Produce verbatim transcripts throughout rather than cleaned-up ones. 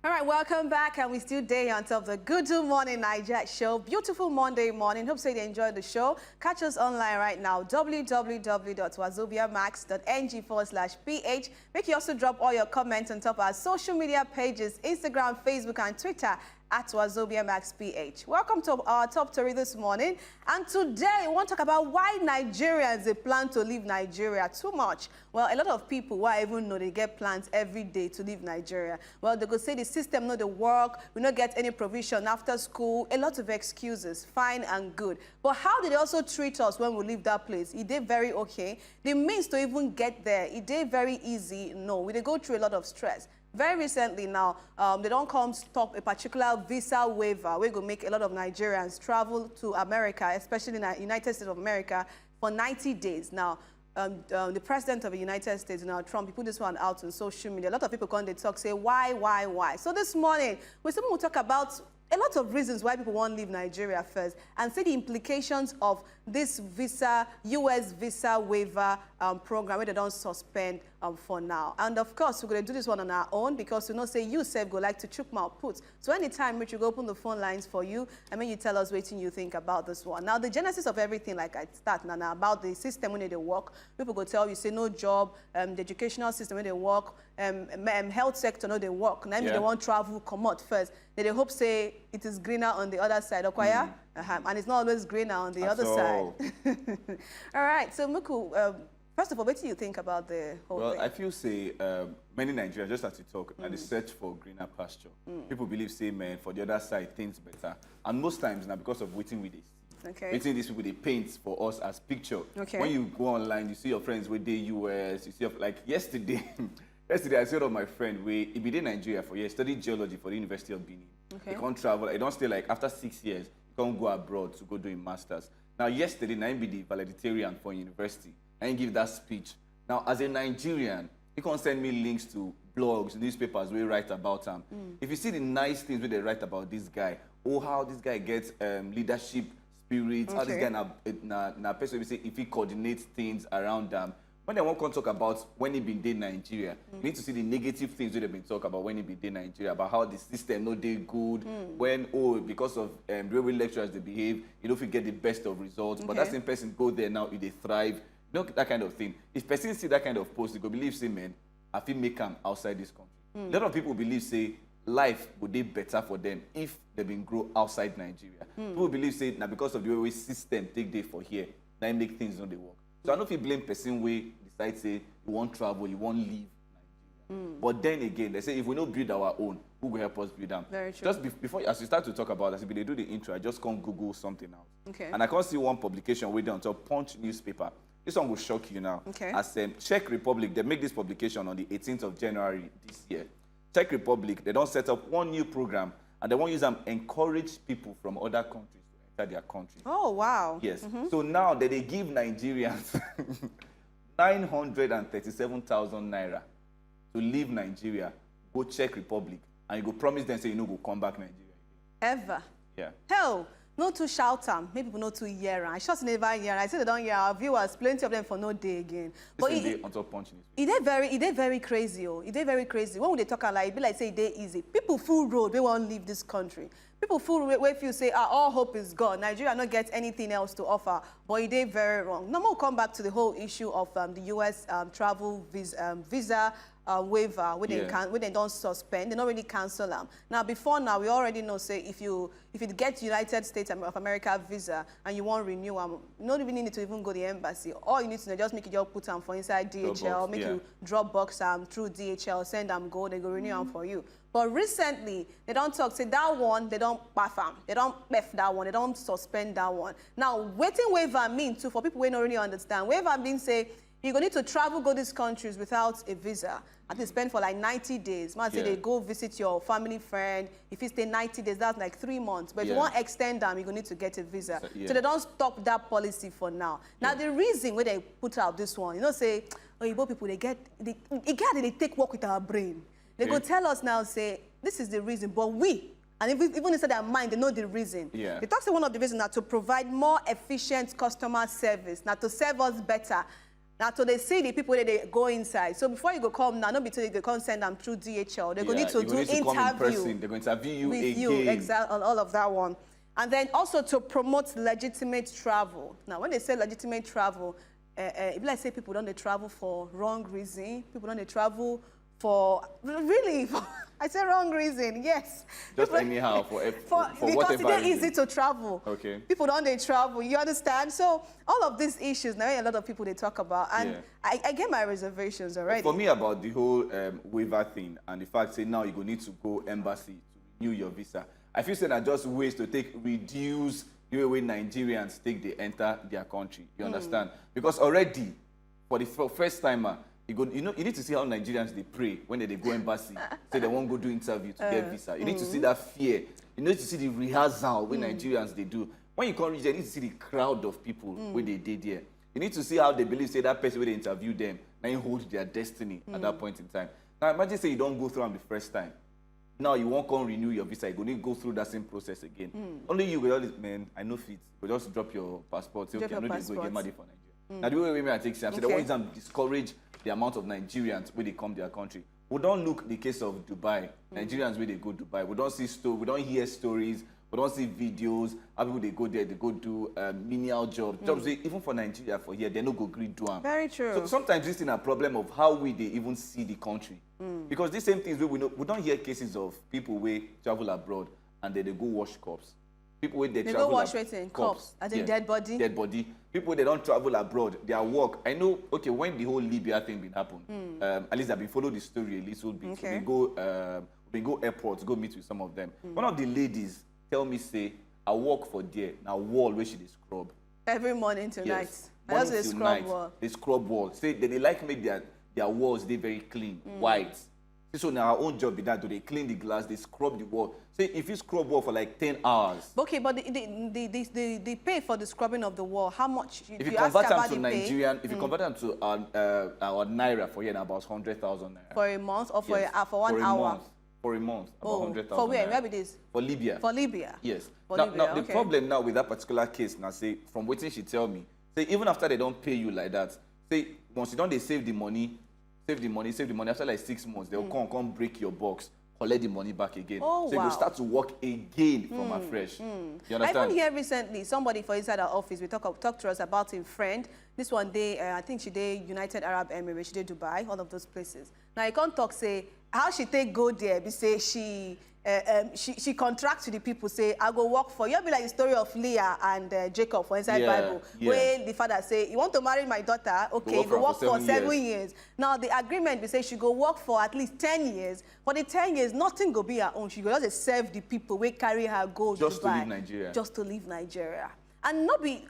All right, welcome back, and we still day on top of the Good Morning Naija show. Beautiful Monday morning. Hope say you enjoy the show. Catch us online right now, www.wazobiamax.ng forward slash ph. Make you also drop all your comments on top of our social media pages, Instagram, Facebook, and Twitter at Wazobia Max P H. Welcome to our top story this morning. And today, we want to talk about why Nigerians they plan to leave Nigeria too much. Well, a lot of people why even know they get plans every day to leave Nigeria. Well, they go say the system no the work, we not get any provision after school, a lot of excuses, fine and good. But how did they also treat us when we leave that place? Is they very okay? The means to even get there, is they very easy? No, we they go through a lot of stress. Very recently now, um, they don't come stop a particular visa waiver. We go make a lot of Nigerians travel to America, especially in the United States of America, for ninety days. Now, um, um, the president of the United States, Donald Trump, he put this one out on social media. A lot of people come, they talk, say, why, why, why? So this morning, we still will talk about a lot of reasons why people want to leave Nigeria first and see the implications of this visa, U S visa waiver um, program where they don't suspend um, for now. And of course, we're going to do this one on our own because we know say you sef go like to chook mouth put. So anytime which you go open the phone lines for you, I mean, you tell us what you think about this one. Now, the genesis of everything, like I start now, now about the system when they work, people go tell you say no job, um, the educational system when they work, um, um, health sector no they work. Now yeah. They want travel come out first. They, they hope say it is greener on the other side. Okwaya, mm. uh-huh. And it's not always greener on the That's other all. Side. All right, so Muku, um, first of all, what do you think about the whole well, thing? Well, I feel say um, many Nigerians, just as you talk, mm. are the search for greener pasture. Mm. People believe say, man, for the other side, things better. And most times now, because of waiting with this, okay. Waiting these people, they paint for us as picture. Okay. When you go online, you see your friends with the U S, you see, your, like yesterday, yesterday I saw one of my friend where he be in Nigeria for years, studied geology for the University of Benin. Okay. He can't travel, he don't stay like after six years, he can't go abroad to go do a master's. Now, yesterday, now he be the valedictorian for university. And he give that speech. Now, as a Nigerian, he can send me links to blogs, newspapers we write about him. Mm. If you see the nice things we they write about this guy, oh, how this guy gets um, leadership spirit, okay. How this guy na, na, na person we say if he coordinates things around them. When they won't come talk about when he been in Nigeria, mm. You need to see the negative things that they've been talk about when he been in Nigeria, about how the system no they good, mm. When, oh, because of um, the way lecturers they behave, you don't get the best of results. Okay. But that same person go there now, he they thrive. You know, that kind of thing. If person see that kind of post, they go believe say, man, I feel make am outside this country. Mm. A lot of people believe say life would be better for them if they been grow outside Nigeria. Mm. People believe say now because of the way system take day for here, now it make things don't they work. So I don't feel blame person way decide say you want travel, you want leave Nigeria. Mm. But then again, they say if we don't build our own, who will help us build them? Very true. Just be before as you start to talk about as if they do the intro, I just can't Google something out. Okay. And I can't see one publication waiting on top Punch newspaper. This one will shock you now. Okay. As um, Czech Republic, they make this publication on the eighteenth of January this year. Czech Republic, they don't set up one new program and they won't use them encourage people from other countries to enter their country. Oh, wow. Yes. Mm-hmm. So now that they give Nigerians nine hundred and thirty-seven thousand naira to leave Nigeria, go Czech Republic, and you go promise them say you no go come back Nigeria. Ever. Yeah. Hell, no to shout am. Maybe people no to hear am. I sure say never hear am. I say they don't hear our viewers. Plenty of them for no day again. But it, on top Punch news. It is very, it is very crazy. Oh, it is very crazy. When would they talk like? It be like say they easy. People full road. They won't leave this country. People full road. If you say, ah, all hope is gone. Nigeria not get anything else to offer. But it is very wrong. Now we'll come back to the whole issue of um, the U S um, travel visa. Um, visa uh, waiver wey dem yeah. can wey dem don suspend, dem no really cancel am. Now before now we already know say if you if you get United States of America visa and you wan renew am, you no even need to even go the embassy. All you need to know just make you just put am for inside D H L, make yeah. you drop box am through D H L, send am go, dem go renew am mm-hmm. for you. But recently, dem don talk say that one, dem don kpaf am, dem don kpef that one, dem don suspend that one. Now, wetin waiver mean too for people wey no really understand? Waiver mean say you go need to travel go these countries without a visa. At least spend for like ninety days. Man say yeah. They go visit your family friend. If you stay ninety days, that's like three months. But if yeah. You want to extend them, you go need to get a visa. So, yeah. So they don't stop that policy for now. Now yeah. The reason where they put out this one, you know, say, oh, Igbo people, they get, they, they get, they take work with our brain. They okay. Go tell us now, say, this is the reason, but we, and even, even inside their mind, they know the reason. Yeah. They talk say one of the reasons are to provide more efficient customer service, now to serve us better. Now, to they see the people that they go inside. So before you go come now, not be till they go come send them through D H L. They go need to do interview. They're going to interview you with again. You, exactly, and all of that one. And then also to promote legitimate travel. Now, when they say legitimate travel, uh, uh, if let's say people don't they travel for wrong reason, people don't they travel for really for, I say wrong reason, yes, just anyhow for, for, for because it's easy to travel. Okay, people don't they travel, you understand? So all of these issues now a lot of people they talk about, and yeah. I, I get my reservations already. For me, about the whole um, waiver thing and the fact say now you go need to go embassy to renew your visa, I feel say na just ways to take reduce the way Nigerians take they enter their country. You mm. understand? Because already for the first time, uh, you, go, you, know, you need to see how Nigerians they pray when they, they go embassy, say they won't go do interview to uh, get visa. You need mm. to see that fear. You need to see the rehearsal when mm. Nigerians they do. When you come reach there, you need to see the crowd of people mm. when they did there. You need to see how they believe say that person when they interview them, now you hold their destiny mm. at that mm. point in time. Now imagine say you don't go through them the first time. Now you won't come renew your visa. You go need go through that same process again. Mm. Only you will always, man, I know fit. Go just drop your passport. Say, drop okay, I know they go get money for Nigeria. Mm. Now the way we may take say, okay. They want to discourage the amount of Nigerians when they come their country. We don't look the case of Dubai. Mm. Nigerians where they go Dubai. We don't see story. We don't hear stories. We don't see videos. How people they go there, they go do uh, menial job. Mm. Jobs they, even for Nigeria for here, they no go agree do them. Very true. So sometimes this is a problem of how we they even see the country. Mm. Because these same things we we, know, we don't hear cases of people where travel abroad and they, they go wash cups. People where they, they travel go wash ab- wetin cups, as in yeah. dead body. Dead body. People they don't travel abroad. Their work. I know. Okay, when the whole Libya thing been happen, mm. um, at least I've been follow the story a little bit. Okay. We go, um, we go airport, go meet with some of them. Mm. One of the ladies tell me say, I work for there. Now wall where she dey scrub. Every morning to yes. night. Morning to night. Wall. They scrub wall. Say they, they like make their their walls they very clean, mm. white. So now our own job be that do they clean the glass, they scrub the wall. Say if you scrub wall for like ten hours. Okay, but the the, the, the, the, the pay for the scrubbing of the wall, how much? You, if you, you convert them to Nigerian, pay? If you mm. convert them to our, uh, our naira for here, about hundred thousand naira for a month or for yes. a, for one for a hour. Month. For a month, about oh, hundred thousand. For where? Naira. Where be this? For Libya. For Libya. Yes. For now, Libya, now the okay. problem now with that particular case now, say from what she tell me, say even after they don't pay you like that, say once you don't they save the money, save the money, save the money. After like six months, they'll mm. come, come break your box, collect the money back again. Oh, so wow. You start to work again from mm. afresh. Mm. You understand? I even hear recently somebody for inside our office, we talk, talk to us about a friend. This one day, uh, I think she did United Arab Emirates, she did Dubai, all of those places. Now you can't talk say how she take go there, be say she uh, um, she, she contract to the people say I go work for you. Be like the story of Leah and uh, Jacob for inside yeah, Bible, yeah. Where the father say you want to marry my daughter, okay, go work, go work for, for seven, seven years. years. Now the agreement we say she go work for at least ten years. For the ten years, nothing go be her own. She go just serve the people. We carry her go just Dubai, to leave Nigeria. Just to leave Nigeria. And not be,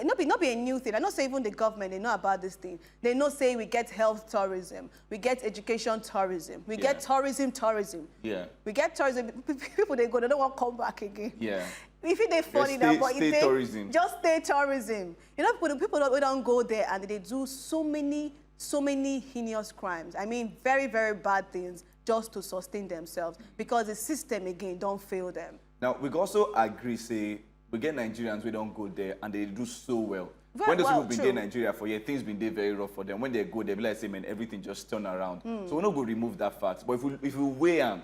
not be, not be a new thing. I know say even the government they know about this thing. They know say we get health tourism, we get education tourism, we yeah. get tourism tourism. Yeah. We get tourism. People they go, they don't want to come back again. Yeah. If they fall in that, but stay tourism. Just stay tourism. You know, people, people don't, don't go there and they do so many, so many heinous crimes. I mean, very, very bad things just to sustain themselves because the system again don't fail them. Now we also agree say we get Nigerians we don't go there and they do so well. Very when those well, people been there Nigeria for years, things been there very rough for them. When they go, they be like say, man, everything just turn around. Mm. So we not go remove that fact. But if we if we weigh them,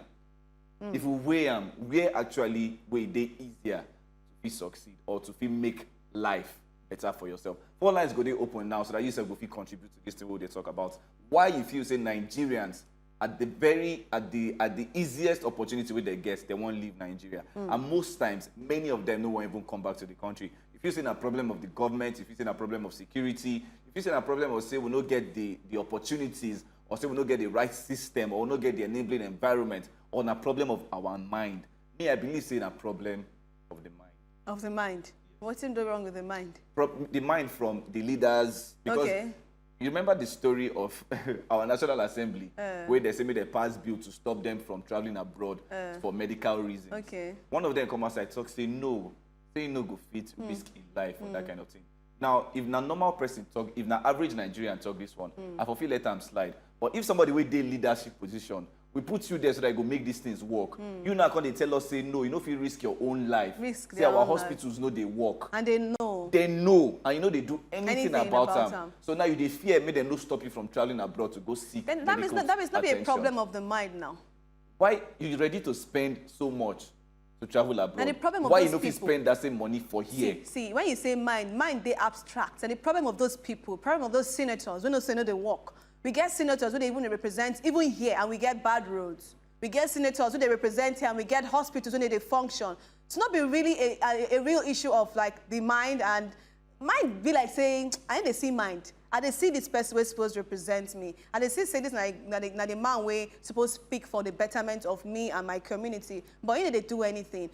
mm. if we weigh them, where actually where they easier to be succeed or to be make life better for yourself. Four lines go they open now so that you sef go fit contribute to this thing we they talk about. Why you feel say Nigerians at the very at the at the easiest opportunity with their guests, they won't leave Nigeria. Mm. And most times, many of them no won't even come back to the country. If you see a problem of the government, if you see a problem of security, if you see a problem of say we no get the, the opportunities, or say we no get the right system, or we no get the enabling environment, or a problem of our mind. Me, I believe say a problem of the mind. Of the mind. What's in the wrong with the mind? Pro- the mind from the leaders. Because okay. You remember the story of our National Assembly, uh, where they say me they pass bill to stop them from traveling abroad uh, for medical reasons. Okay. One of them come outside talk say no, say no go fit mm. risk in life mm. or that hmm. kind of thing. Now, if na normal person talk, if na average Nigerian talk this one, mm. I for feel let them slide. But if somebody with their leadership position, we put you there so that you go make these things work. Mm. You now come they tell us say no, you know if you risk your own life. Risk say our hospitals life. Know they work. And they know. They know, and you know they do anything, Anything about, about them. am. So now you dey fear, make them no stop you from traveling abroad to go seek Then that means medical not, that means not be a attention. Problem of the mind now. Why you ready to spend so much to travel abroad? And the problem of Why those you no fit people spend that same money for here? See, see, when you say mind, mind they abstract. And the problem of those people, problem of those senators, we know say no they work. We get senators who they even represent even here, and we get bad roads. We get senators who they represent here, and we get hospitals who they function. It's not be really a, a, a real issue of like the mind and mind be like saying, I dey see mind. I dey see this person wey suppose represent me. I dey see say this na, na, the, na the man wey suppose speak for the betterment of me and my community. But you know they do anything.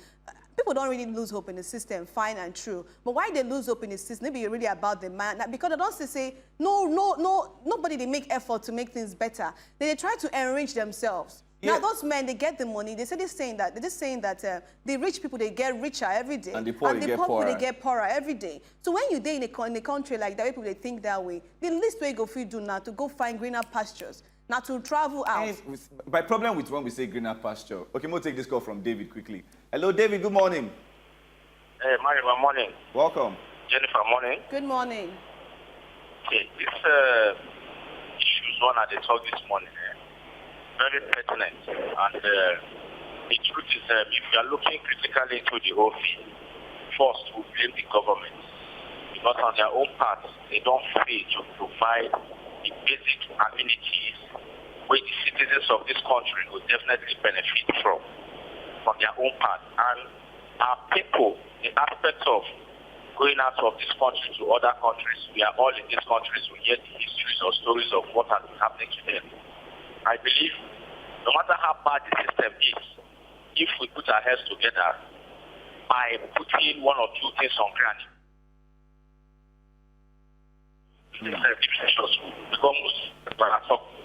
People don't really lose hope in the system, fine and true. But why they lose hope in the system? Maybe really about the man. Na because they don't see say no, no, no, nobody they make effort to make things better. They, they try to enrich themselves. Now Yeah. Those men, they get the money. They say this saying that they're just saying that uh, the rich people they get richer every day, And the poor, and they the get poor people poorer. They get poorer every day. So when you dey in a, co- in a country like that, where people they think that way, the least way you go fit do now to go find greener pastures, now to travel out. And with- my problem with when we say greener pasture. Okay, we'll take this call from David quickly. Hello, David. Good morning. Hey, Mario, good morning. Welcome. Jennifer, morning. Good morning. Okay, this uh, issues one at the talk this morning, eh, very pertinent. And uh, the truth is, um, if you are looking critically into the whole thing, first we blame the government because on their own part, they don't fail to provide the basic amenities where the citizens of this country will definitely benefit from, from their own part. And our people, the aspect of going out of this country to other countries, we are all in these countries, we hear the histories or stories of what has been happening to them. I believe no matter how bad the system is, if we put our heads together by putting one or two things on ground, because most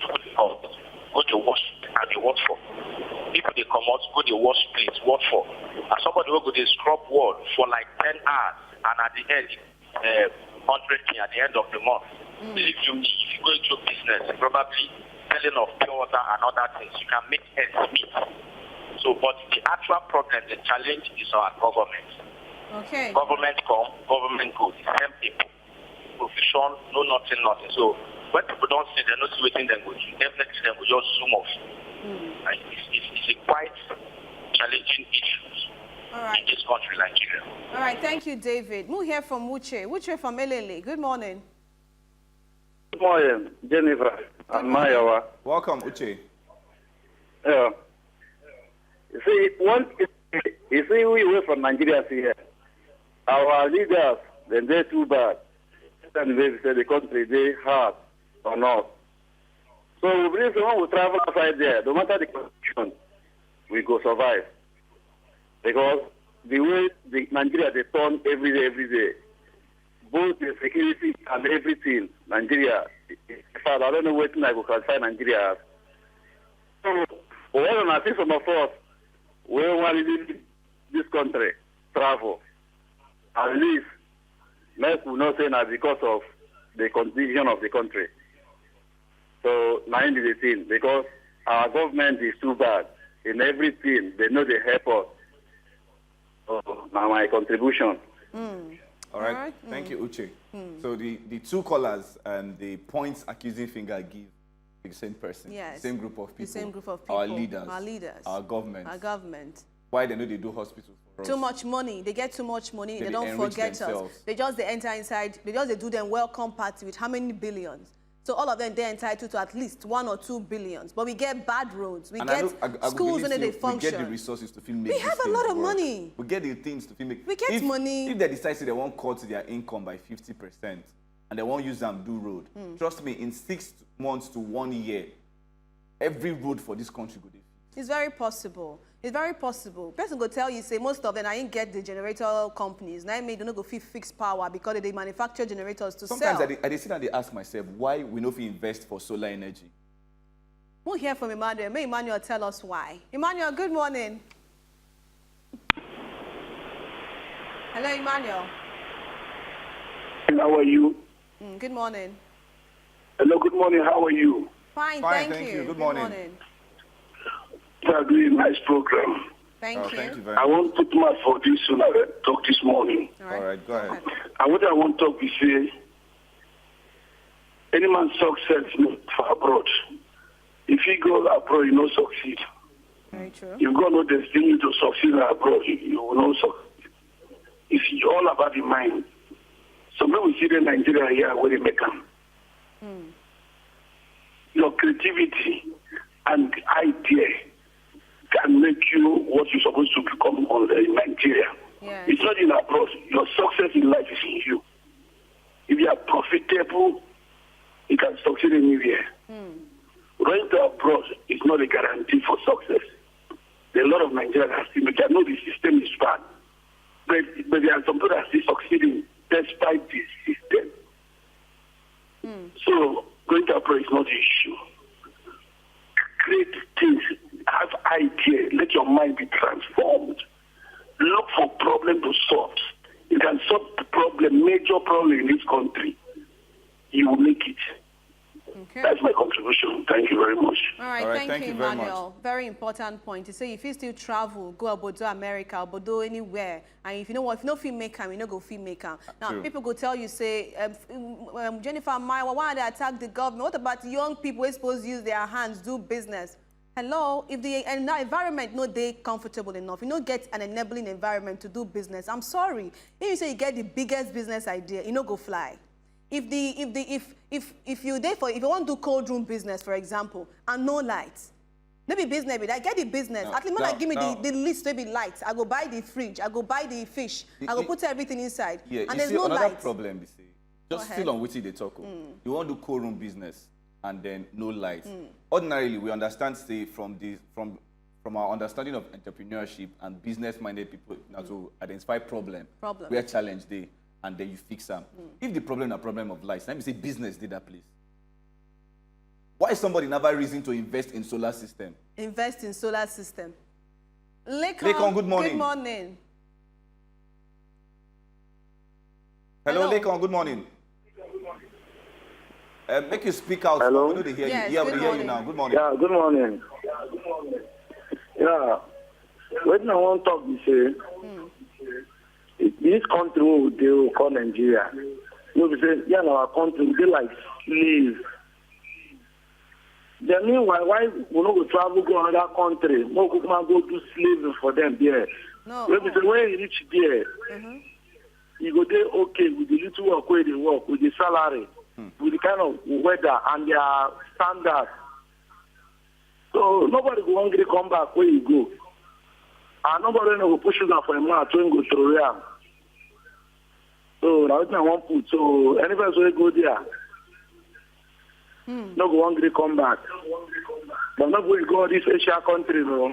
people they come, go to wash and they work for. People they come out, go to wash place, work for. And somebody will go they scrub wall for like ten hours, and at the end, uh, hundred thing at the end of the month. Believe you me, if you go into business, probably selling of pure water and other things, you can make ends meet. So, but the actual problem, the challenge is our government. Okay. Government come, government go, the same people. Provision, no nothing, nothing. So when people don't see, they don't see what they go do. Definitely, they will just zoom off. Like, it's, it's, it's a quite challenging issues All right. In this country, Nigeria. All right. Thank you, David. We'll hear from Uche. Uche from Elele. Good morning. Good morning, Jennifer and Mayowa. Welcome, Uche. Yeah. You see, one, you see, we were from Nigeria here. Our leaders, then they're too bad. And they say the country, they hard or not. So we believe when we travel outside there, no matter the condition, we go survive. Because the way the Nigeria they turn every day, every day, both the security and everything, Nigeria, in fact, I don't know what I go classify Nigeria as. So, but when I see some of us, we want to leave this country, travel, at least, make we not say now because of the condition of the country. So, now in the thing, because our government is too bad in everything, they know they help us. So, now my contribution. All right. All right. Thank you, Uche. So the, the two callers and the points accusing finger give the same person, Yes. same group of The people, same group of our people, leaders, our leaders, our government. Our government. Why they know they do hospitals for us? Too much money. They get too much money. They They, dey don't enrich forget themselves. Us. They just they enter inside. They just they do them welcome party with how many billions. So all of them they entitled to at least one or two billions. But we get bad roads. We And get I, know- I, I schools believe when they say function. We get the resources to fit make We these have a things lot of work. money. We get the things to fit make. We get if, money. If they decide say they want cut their income by fifty percent and they want use them do road, Hmm. trust me, in six months to one year, every road for this country go dey fixed. It's very possible. It's very possible. Person go tell you say most of them I ain't get the generator companies. Now make they no go fit fix power because they manufacture generators to Sometimes sell. I dey, I dey sit and dey ask myself why we no fit invest for solar energy. We'll hear from Emmanuel. May Emmanuel tell us why. Emmanuel, good morning. Hello, Emmanuel. How are you? Mm, good morning. Hello, good morning. How are you? Fine, Fine, thank, thank you. you. Good morning. You are doing a nice program. Thank Oh, you. Thank you very I much. Want to put my for this solar talk this morning. All All right, go ahead. And what I want to talk is say, any man success no for abroad. If he go abroad, he no succeed. Very true. If God no destiny you to succeed abroad, you, you will not succeed. It's all about the mind. Some people see the Nigeria here where they make them. Your creativity and idea can make you what you're supposed to become on- in Nigeria. Yes. It's not in abroad. Your success in life is in you. If you are profitable, you can succeed anywhere. Going to abroad is not a guarantee for success. There are a lot of Nigerians that still, I know the system is bad, but, but there are some people that are still succeeding despite the system. So going to abroad is not the issue. Create things, have idea, let your mind be transformed. Look for problem to solve. You can solve the problem, major problem in this country. You will make it. Okay. That's my contribution. Thank you very much. All right, All right, thank, thank you, you very much. Emmanuel. Very important point. You say if you still travel, go obodo America, obodo anywhere, and if you know what, if you no fit make am, you no go fit make am. Now, True. People go tell you, say, um, f- um, Jennifer Maiwa, why they attack the government? What about young people who supposed to use their hands, do business? Hello, if the en- environment no dey comfortable enough, you no get an enabling environment to do business. I'm sorry. If you say you get the biggest business idea, you no go fly. If the if the if if if you dey for if you want to do cold room business, for example, and no light, no be business be that. Get the business. No, At least when I no, give me no. the, the list, maybe light. I go buy the fridge. I go buy the fish. I go it- put everything inside. Yeah, And you there's see, no another light. Problem be say, just ahead. Still on wetin you dey talk. Oh. You want to do cold room business and then no light. Ordinarily, we understand say from the from from our understanding of entrepreneurship and business-minded people now to identify problem, Problem. Where challenge dey, and then you fix am. If the problem na problem of light, let me say business dey that place. Why somebody never reason to invest in solar system? Invest in solar system. Lekon, Lekon, good morning. Good morning. Hello, Hello. Lekon. Good morning. Uh, make you speak out. Hello? We no dey hear Yes, you. Yeah, we good dey hear you morning. Now. Good morning. Yeah, good morning. Yeah, wetin I wan talk be say this country wey we dey we call Nigeria, no be say yeah na our country we dey like slave. Then meanwhile, why we no go travel go another country, make we kukuma go do slavery for them there? No. Wey be say when you reach there, Mhm. you go dey okay with the little work wey you dey work, with the salary, with the kind of weather and their standard. So nobody go hungry come back where you go. And nobody no go put sugar for him mouth when go throw am. So na wetin I wan put. So anybody wey go there, no go hungry come back. But no go go all this Asia country, no.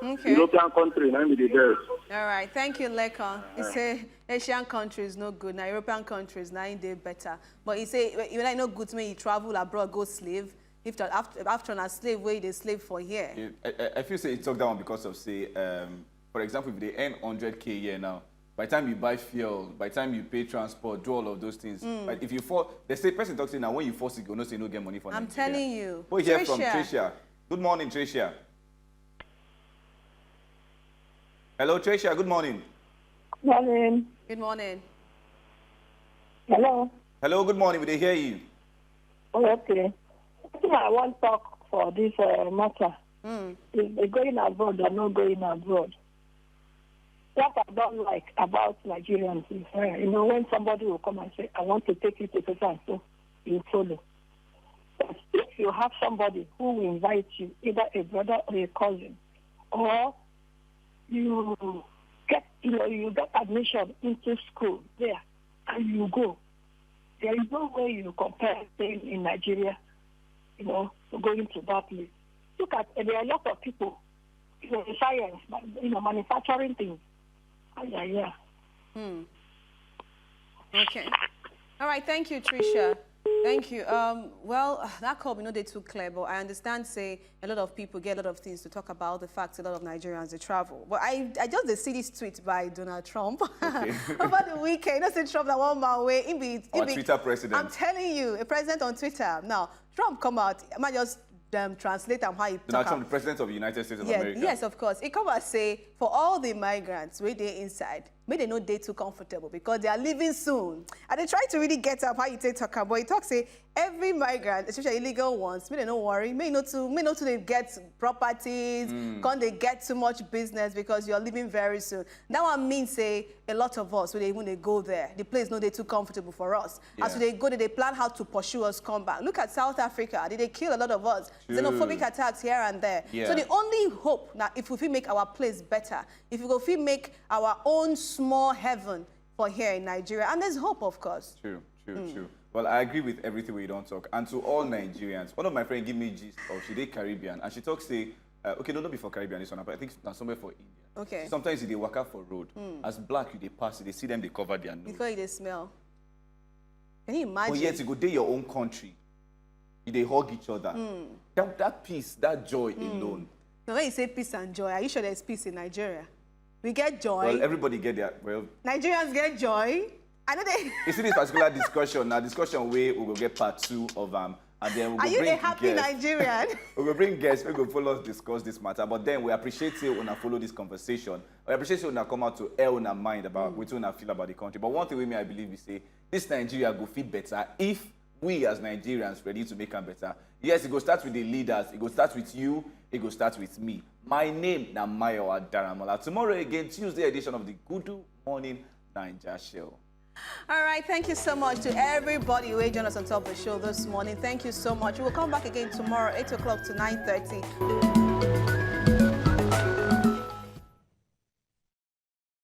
Okay. European country, na be the best. All right, thank you, Lekon. He say Asian countries no good. Now European countries now they better. But he say when I no good to me, you travel abroad, go slave. If to, after after a slave, where they slave for here. Yeah, I, I- I feel say you talk that one because of say, um, for example, if they earn hundred k a year now, by the time you buy fuel, by the time you pay transport, do all of those things. But if you fall, they say person talks say now when you fall sick, you know say you no get money for I'm Nigeria. Telling you. We hear from Tricia. Tricia. Good morning, Tricia. Hello, Tricia. Good morning. Morning. Good morning. Hello. Hello. Good morning. We dey hear you. Oh, okay. Wetin I wan talk for this uh, matter. Mm. Is the going abroad or not going abroad. What I don't like about Nigerians is, uh, you know, when somebody will come and say, "I want to take you to so and so," you follow. But if you have somebody who will invite you, either a brother or a cousin, or you get, you know, you get admission into school there, and you go, there is no way you compare staying in Nigeria, you know, to going to that place. Look at, there are a lot of people, you know, in science, you know, manufacturing things. Ah, yeah, yeah. Hmm. Okay. All right. Thank you, Tricia. Thank you. Um, well, that call we know they too clear, but I understand say a lot of people get a lot of things to talk about. The fact a lot of Nigerians they travel. But I, I just dey see this tweet by Donald Trump over the weekend. You know, say Trump that one man way in be, Our in be- Twitter president. I'm telling you, a president on Twitter. Now Trump come out. I might just um, translate am how he Donald talk Trump, am. the president of the United States of Yes, America. Yes, of course. It come out say for all the migrants where they inside, make dem no dey too comfortable because they are leaving soon. I dey try to really get up how you take talk am, but you talk say every migrant, especially illegal ones, make dem no worry, make no too, make no too dey get properties, come dey get too much business because you're leaving very soon. That one mean say a lot of us wey dey even dey go there, the place no dey too comfortable for us. As we Yeah. dey go, they dey plan how to pursue us come back. Look at South Africa, they dey kill a lot of us. Xenophobic True. attacks here and there. Yeah. So the only hope na if we fit make our place better, if we go fit make our own small heaven for here in Nigeria. And there's hope, of course. True, true, true. Well, I agree with everything we don't talk. And to all Nigerians, one of my friends give me gist of she dey Caribbean, and she talks say, uh, okay, no, not be for Caribbean this one, but I think na somewhere for India. Okay. Sometimes you dey waka for road, as black you dey pass, you dey see them dey cover their nose. Because you dey smell. Can you imagine? But yet you go dey your own country, you dey hug each other. That, that peace, that joy alone. Now, when you say peace and joy, are you sure there's peace in Nigeria? We get joy. Well, everybody get their, well, Nigerians get joy. I know they. You see this particular discussion, now discussion where we go get part two of um, and then we Are go you bring a happy guests. Nigerian? We go bring guests, we go follow us discuss this matter. But then we appreciate say una follow this conversation. We appreciate say una come out to air una mind about what una feel about the country. But one thing with me, I believe we say this Nigeria go feel better if we as Nigerians ready to make am better. Yes, it go start with the leaders. It go start with you. It go start with me. My name na Mayowa Daramola. Tomorrow again, Tuesday edition of the Good Morning Naija show. All right, thank you so much to everybody who joined us on top of the show this morning. Thank you so much. We'll come back again tomorrow, eight o'clock to nine thirty.